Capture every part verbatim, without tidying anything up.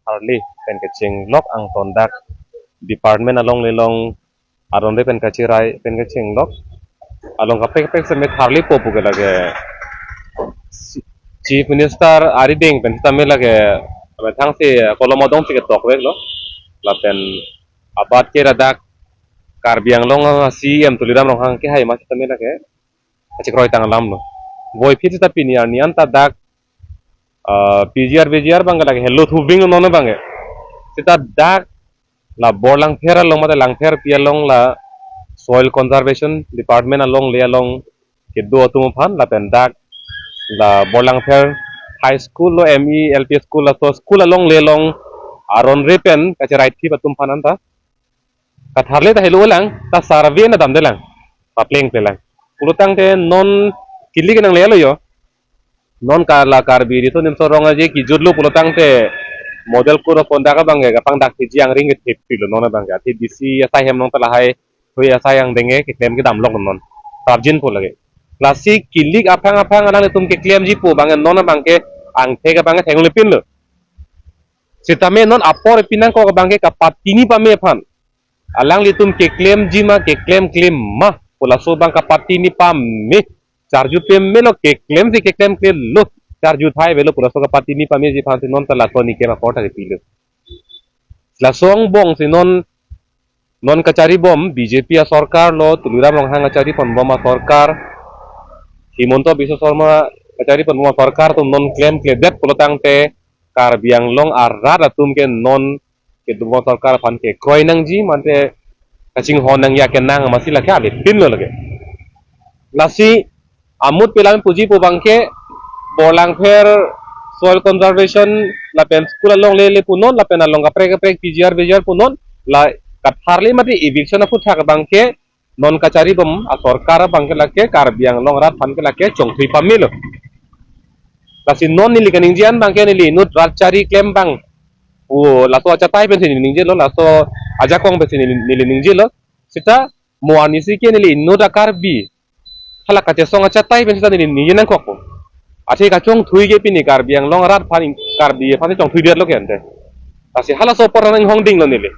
tharli pen kachinglok angton dak department alongle along aron re pen kachirai pen kachinglok along kaprek kaprek seme tharlipo pu ke lake Chief Minister arideng pen sitame lake methang si kolom adong si ketok veklo lapen abat ke ladak Karbi Anglong C E M Tuliram Ronghang kehai ma sitame lake kachekroi tang alamlo. Voiphit sita pini arni anta dak ah, P G R V G R abang ke lake helo thubing non abang ke. Sita dak la Borlangpher along mate Langpherpi along la Soil Conservation Department alongle along kedo atum aphan lapen dak la Borlangpher High School lo M E L P School laso school alongle along aron re pen kacherai thip atum aphan anta katharli ta helo lang ta survey na damde lang papleng pe lang. Pulotangte non kili kenanglelo yo. Non ka la Karbi Riso Nimso Rong Aje kejutlo pulotangte model code of conduct abang ke kapangdak thiji angring ke thip pilo non abang ke. Athe D C asai hem along ta lahai hui asai angdeng ke keklem kedam lok non. Prapjin po lake. Lasi kilik aphang aphang alanglitum keklemji pu abang non abang ke angthek abang ke thenglepinlo. Sitame non apor pinangkok abang ke kapatini pame aphan alanglitum keklemji ma keklem klem ma pu laso abang kapatini pame, charju pame lo, keklem si keklem klem lo, charju thai avelo pu laso kapatini pameji aphan si non ta laso nikem apor ta kepilo. Laso angbong si non non kachari bom B J P asorkar lo, Tuliram Ronghang kachari ponbom asorkar, Himanta Biswa Sarma kachari ponbom asorkar atum non klemkledet pulotangte Karbi Anglong arat atum ke non kedobom asorkar aphan kekroi nangji mate kachinghon nangji akenang masi lake avepinlo lake. Lasi amut pelam puji pu abang ke Borlangpher Soil Conservation lapen school alongle le punon lapen along kaprek kaprek P G R V G R punon la katharli mate eviction aphuthak abang ke non kachari bom asorkar abang ke lake Karbi Anglong arat aphan ke lake chongthui pamelo. Lasi non neli kaningje an abang ke neli inut rat chari klem abang pu laso achatai pensi neli ningjelo, laso ajakong pensi neli, neli ningjelo. Sita mo arnisi ke neli inut a-Karbi hala kachesong achatai pen sita neli ningje nangkokpo. Athe kachongthui ke pini Karbi Anglong arat aphan, Karbi aphan chongthuidetlo ke ante. Lasi halaso apor nang hongdinglo neli.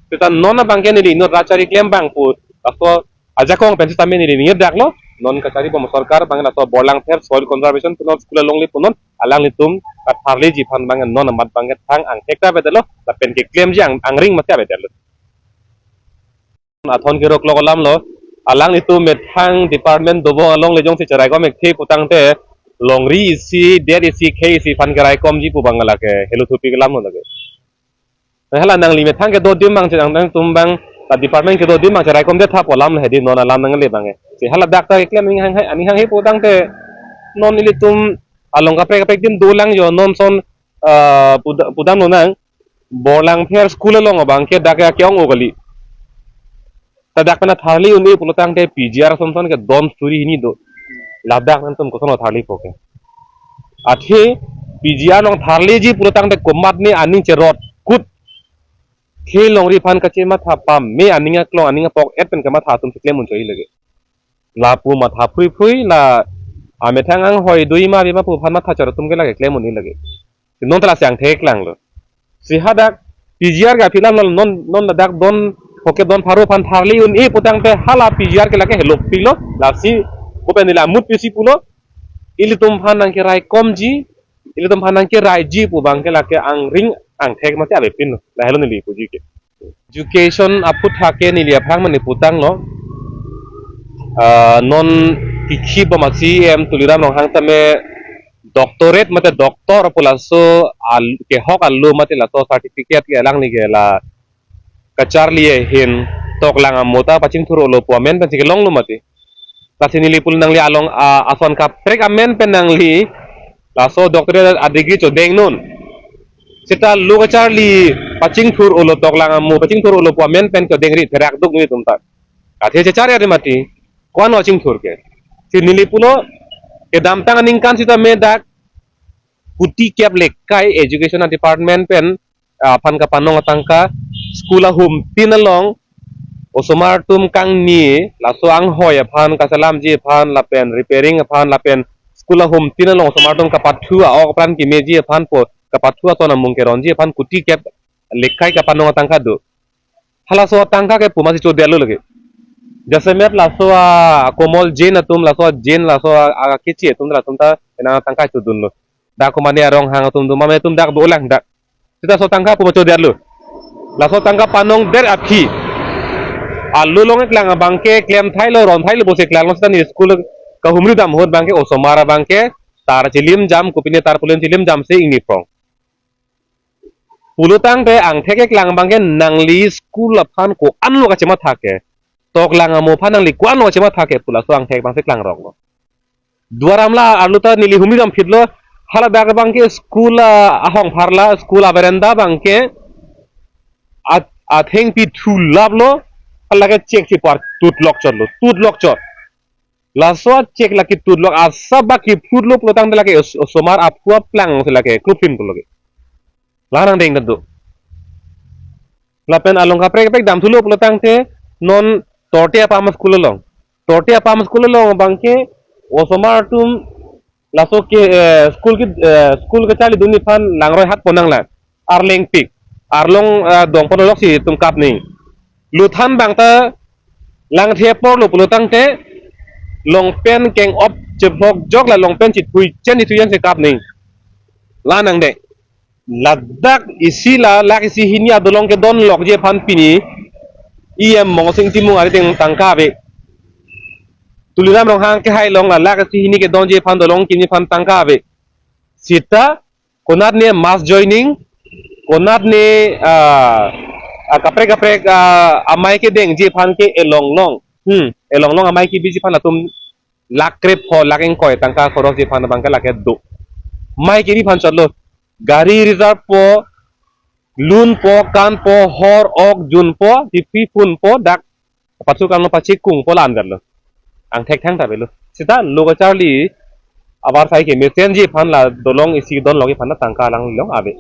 Sita non abang ke neli inut rat chari klem abang pu laso ajakong pen sitame neli ningjedaklo, non kachari bom asorkar abang laso Borlangpher Soil Conservation punon school alongle punon alanglitum katharliji aphan abang non amat abang ke thang angthek ta avedetlo lapen keklemji ang, angring mate avedetlo. Athon kerok lok alamlo, alanglitum methang department dobom alongle jongsi cheraikom ekthe putangte longri isi, det isi, khei isi aphan keraikomji pu abang lake helo thupi ke alamlo lake. Hala nangli methang kedo adim abang chedang dang atum abang ta department kedo adim abang cheraikomdet tha pu alam hedi non alam nangle abang. Si hala dak ta keklem aning hang hai, aning hanghe putangte non ilitum along kaprek kaprek adim dolang yo non son, ah, puda-, pudamlo nang Borlangpher school along abang ke dak ya ke-ong-o kali. Ta dak pen tharli un-e pulotangte P G R ason son ke don suri hini do. Ladak nangtum koson tharlipo ke. Athe P G R along tharliji pulotangte komatne aning cherot kut. Khei longri aphan kachematha pame aning aklong aning apok et pen kamatha atum si klem unchoi lake. Lapu matha phui phui la amethang anghoi dui ma bima pu aphan matha char atum ke lake klem un-e lake. Si non ta lasi angthek langlo. Si hadak P G R ke aphi alamlo non, non ladak don hoke don pharo aphan tharli un-e putangte hala P G R ke lake helopiklo lasi kopen neli amut pisi pulo ilitum aphan nangkeraikomji, ilitum aphan nangkeraiji pu abang ke lake angring angthek mate avepinlo. Lahelo neli puji ke. Education aphuthak ke neli aphrang mane putanglo. Ah, non kikhi bom a-C E M Tuliram Ronghang tame doctorate mate doctor pu laso al-, kehok alo mate laso certificate ke alangli ke la kacharli ahin toklang amo ta pachingthur-olo pu amen pensi kelonglo mati. Lasi neli pulo nangli along, ah, ason kaprek amen pen nangli laso doctorate a-degree chodeng non. Seta lo kacharli pachingthur-olo toklang amo, pachingthur-olo pu amen pen chodengri therak duk nelitum ta. Athe chechari ari mati, ko-an lo chingthur ke. Si neli pulo kedamtang aningkan sitame dak kuti kep lekai education department pen, ah, aphan kapanong atangka school ahum tin along osomar atum kangni laso anghoi aphan kaselamji aphan lapen repairing aphan lapen school ahum tin along osomar atum kapathu a-ok apran kemeji aphan pu kapathu ason amung keronji aphan kuti kep lekai kapanong atangka do. Halaso atangka ke puma si chodetlo lagi. Jasemet laso a Komol Jain atum, laso a Jain, laso a, a kechi atum, latum ta ena tangka chodunlo. Dak komane arong hang atum do mame atum dak dolang dak. Sita so tangka puma chodetlo. Laso tangka panongdet aphi. Arlo along keklang abangke klem thailo, ron thailo pusi klanglo, sita neli school kahumri dam ahut abangke osomar abangke tar chilim jam, kopine tarpaulin chilim jamsi ingni prong. Pulotangte angthek keklang abangke nangli school aphan ko-an lo kachematha ke. Toklang amo aphan nangli ko-an lo kachematha ke pu laso angthek abangsi klangroklo. Duar Amla arlo ta neli humri dam phitlo, haladak abangke school a, ahong pharla, school a veranda abangke at, athengpi thulaplo, halake chek si par tutlok chotlo, tutlok chot. Laso a chek lake tutlok asap bak kiphrutlo pulotangte lake os-, osomar aphu aplang si lake kruphin pulo ke. La nangdeng ta do. Lapen along kaprek kaprek damthulo pulotangte non Torte apam school along. Torte apam school along abangke osomar atum laso ke, eh, school ke, eh, school kecharlidunji aphan langroi hat ponnanglang. Arlengpik. Arlong, eh, dongpon aloksi itum kap nangji. Luthan abang ta langthe aporlo pulotangte longpen keng-op chebhok jok la longpen chithui chen chithui chen si kap nangji. La nangdeng. Ladak isi la lakh isi hini adolong kedonlokji aphan pini E M Mongsing Timung arideng tangka ave. Tuliram Ronghang kehai along la lakh isi hini kedonji aphan dolong kimji aphan tangka ave. Sita konatne mass joining, konatne, ah, ah, kaprek kaprek, ah, amei kedengji aphan ke elonglong. Hmm, elonglong amei kebiji aphan latum lakh krepho lakh ingkoi tangka khorosji aphan abangke lake do. Mei kebi aphan chotlo. Gari reserve po, lunpo, kanpo, hor ok junpo, tipi phunpo, dak pathu kangno pachikungpo la-an verlo. Angthek thangta avelo. Sita lo kacharli avarsai kemesenji aphan la dolong isi donlokji aphan tangka alanglilong ave.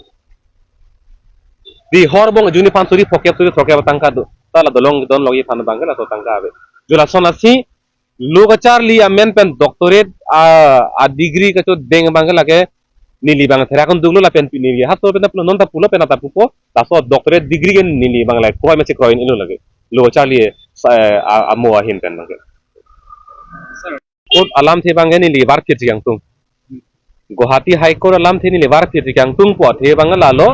Di hor bong junji aphan suri phokep suri throkkep tangka do. Ta la dolong donlokji aphan abangke laso tangka ave. Jo lason asi lo kacharli amen pen doctorate a, a degree kachodeng abangke lake neli abang therak kunduklo lapen pini neli halaso pen ta pulo, non ta pulo pen ta pupo, laso doctorate degree ke neli abang lake kroi masi kroi ilo lake. Lo kacharli sa, a, amo ahin pen abangke. Court alamthe abangke neli varphit si kangtung. Guwahati High Court alamthe neli varphit si kangtungpo athe abang lalo.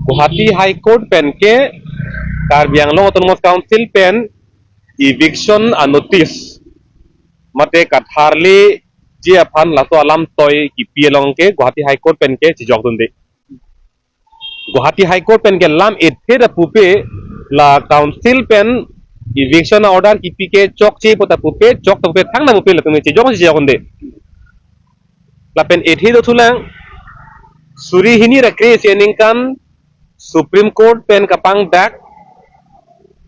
Guwahati High Court pen ke Karbi Anglong Autonomous Council pen eviction a notice mate katharleji aphan laso alam toi kipi along ke Guwahati High Court pen ke chejokdunde. Guwahati High Court pen ke lam ethe ta pupe la council pen eviction a order kipi ke chokche pu ta pupe, chok ta pupe, thang ta pupe, latum chejok chejokdunde. Lapen ethe dothulang suri hini ra kre-isi aningkan Supreme Court pen kapangdak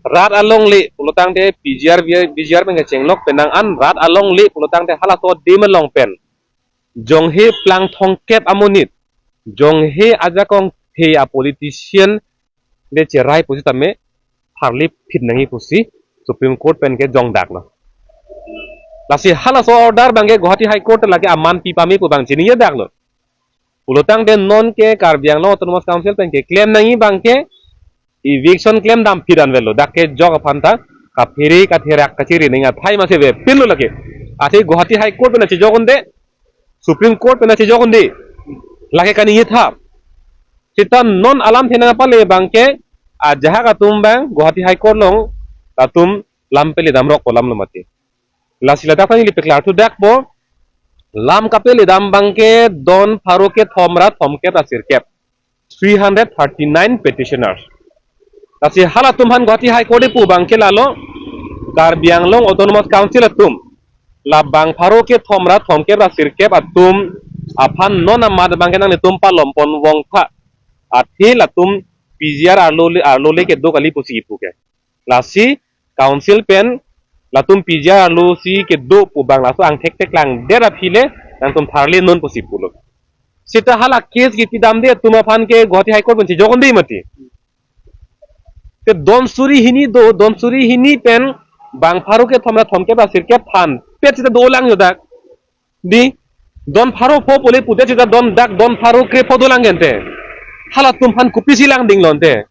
rat alongle pulotangte P G R, V G R pen kachenglok penang an rat alongle pulotangte halaso adim along pen jonghe plang thomkep amonit, jonghe ajakong the a politician le cherai pusitame tharlephit nangji pusi Supreme Court pen ke jongdaklo. Lasi halaso order abangke Guwahati High Court lake aman pi pame pu abang chiningjedaklo. Pulotangte non ke Karbi Anglong Autonomous Council pen keklem nangji abangke eviction klemdamphit an avelo. Dak kejok aphan ta kaphere katherak kachiri nangji athai masi avepinlo lake. Athe Guwahati High Court pen chejokdunde, Supreme Court pen chejokdunde. Lake kaningjetha. Sita non alamthe nangpale abangke ajahak atum abang Guwahati High Court along latum lam pele damrokpo alamlo mati. Lasi ladak ta neli peklarthudakpo, lam kapele dam abangke don pharo kethom ra thomkep ra sirkep, three hundred thirty-nine petitioners. Lasi halatum aphan Guwahati High Court pu abangke lalo, Karbi Anglong Autonomous Council atum la bang pharo kethom ra thomkep ra sirkep atum aphan non amat abangke nanglitum palomponvongtha. Athe latum P G R arlo le, arlo le kedo kali pusi kipu ke. Lasi council pen latum P G R arlo si kedo pu abang laso angthek theklangdet aphi le nangtum tharlenon pusi pulo. Sita hala case kipidamde atum aphan ke Guwahati High Court pen chejokdunde mati. Te don suri hini do, don suri hini pen bang pharo kethom ra thomkep ra sirkep thanpet sita dolang jo dak. Di, don pharo pho pule pute sita don dak don pharo krepho dolang gente. Halatum aphan kopisi langding lonte.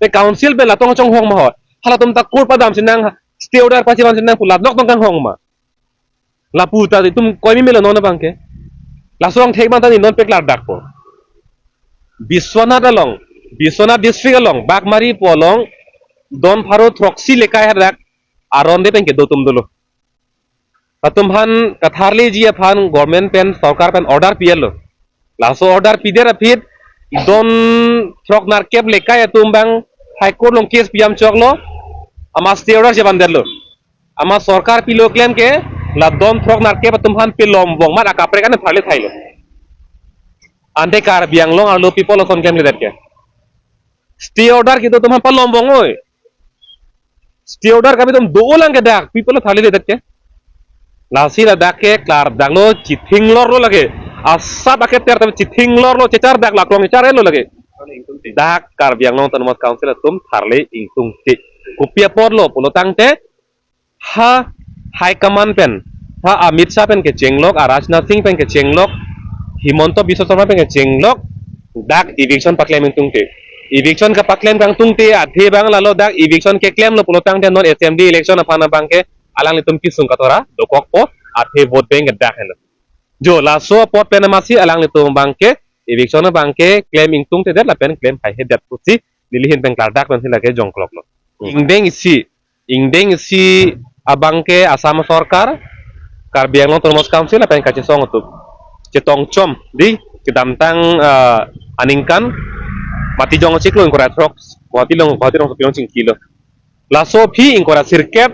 Te council pen la tong chonghong ma ho. Halatum ta court padam sinang, stay order pasi ban sinang pu la nok tong kanghong ma. Lapu ta itum koi mi melo non abangke. Laso angthek abang ta ni non paklardakpo. Biswanath along, Biswanath district along, Bagmari pu along, don pharo throksi lekai hadak aron de pen kedo atum dolo. Latum aphan katharliji aphan government pen, sorkar pen order pi-etlo. Laso order pidet aphi don throk nerkep lekai atum abang High Court along case pi-am choklo, amat stay order chevandetlo. Amat sorkar pilo klem ke, la don throk nerkep atum aphan pelom vong amat akaprek an tharle thailo. Ante Karbi Anglong arlo people ason klemledet ke. Stay order kedo atum aphan palom vong oi. Stay order kami atum do-o lang ke dak, people tharledet ke. Lasi ladak ke klardaklo, chithing lorlo lake. Asap ake ter tapi chithing lorlo, chechardak laklong checharlo lake. Dak Karbi Anglong Autonomous Council atum tharle ingtungte. Kopi apotlo pulo tangte, ha High Command pen, ha Amit Shah pen kechenglok, a Rajnath Singh pen kechenglok, Himanta Biswa Sarma pen kechenglok, dak eviction paklem ingtungte. Eviction kapaklem kangtungte athe abang lalo dak eviction keklemlo pulo tangte non assembly election aphan abangke alanglitum kesung katora dokokpo, athe vote bank dak helo. Jo, laso apot pen amatsi alanglitum abangke eviction abangke klem ingtungtedet lapen klem haihedet pusi neli ahin pen klardak pensi lake jongkloklo. Ingdeng isi, ingdeng isi abangke Assam sorkar, Karbi Anglong Autonomous Council lapen kachesong atum chetongchom di kedamtang, ah, aningkan Matijong achiklo ingkoi ra throk, Guwahati along, Guwahati along sopilong chingkilo. Laso aphi ingkoi ra sirkep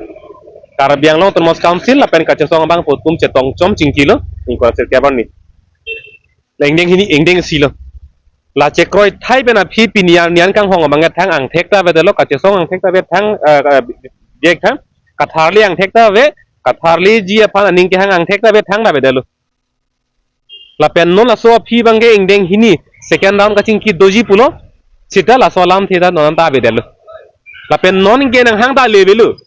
Karbi Anglong Autonomous Council lapen kachesong abang pu atum chetongchom chingkilo ingkoi ra sirkep arni. La ingdeng hini, ingdeng isilo. La chekroi thai pen aphi pini arni an kanghong abang thang angthek ta avedetlo, kachesong angthek ta ave thang, eh, eh, jek thang, katharli angthek ta ave, katharliji aphan aning kehang angthek ta ave thang ta avedetlo. Lapen non laso aphi abangke ingdeng hini second round kachingki doji pulo, seta laso alamthe ta non ta avedetlo. Lapen non ke nanghang ta le avelo.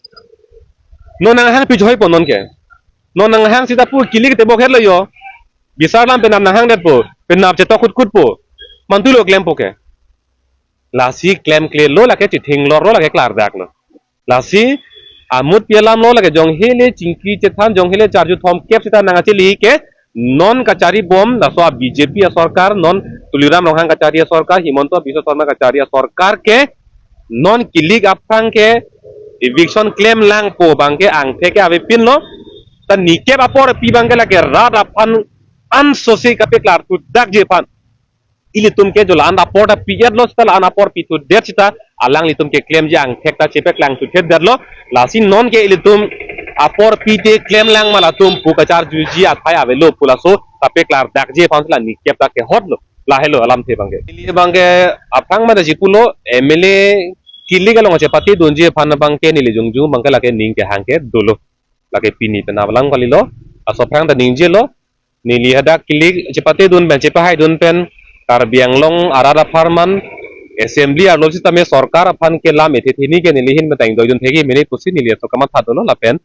Non nanghang pi joipo non ke. Non nanghang seta pu kilik te bokhetlo jo. Bisar alam penap nanghangdetpo, penap chetok kutkutpo. Mantulo klempo ke. Lasi klemklelo lake chithing lorlo lake klardaklo. Lasi amut pi alamlo lake jonghele chingki chethan jonghele charju thomkep seta nangchele ke non kacharibom laso a B J P asorkar, non Tuliram Ronghang kachari asorkar, Himanta Biswa Sarma kachari asorkar ke non kilik aphrang ke eviction klemlangpo abangke angthek ke avepinlo. Ta nikep apor pi abangke lake rat aphan ansose kapeklarthu dakji aphan. Ilitum ke jo la-an apor ta pi-etlo seta la-an apor pithudet seta alanglitum keklemji angthek ta chepeklangthuthedetlo. Lasi non ke ilitum apor pite klemlang ma latum pu kacharjuji athai avelo pu laso kapeklardakji aphan la nikep ta kehotlo. Lahelo alamthe abangke. Ili abangke aphrang ma daji pulo M L A kilik along chepatedunji aphan abangke neli jongjong abangke lake ning kehang ke dolo. Lake pini penap alam kalilo. Laso aphrang ta ningjelo. Neli hadak kilik chepatedun pen, chepahaidun pen, Karbi Anglong arat apharman, assembly arlo sitame sorkar aphan ke lam ethe theni ke neli ahin metang doidun thegi mene pusi neli aso kamatha dolo lapen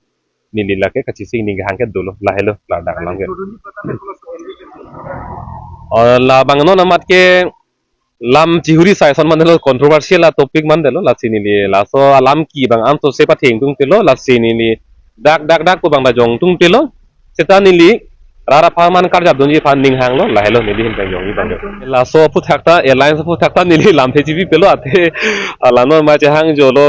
neli lake kachesing ning kehang ke dolo, lahelo klardak alam ke. Oh, labang non amat ke lam chihuri sai ason mandetlo, controversial a topic mandetlo, lasi neli laso alam ke abang ansose pathengtungtelo, lasi neli dak dak dak pu abang ta jongtungtelo. Seta neli rat apharman karjapdunji aphan ning hanglo, lahelo neli ahin pen jongji abang. Laso aphuthak ta, alliance aphuthak ta neli lamthe chibipelo athe, ala non ma chehangjolo.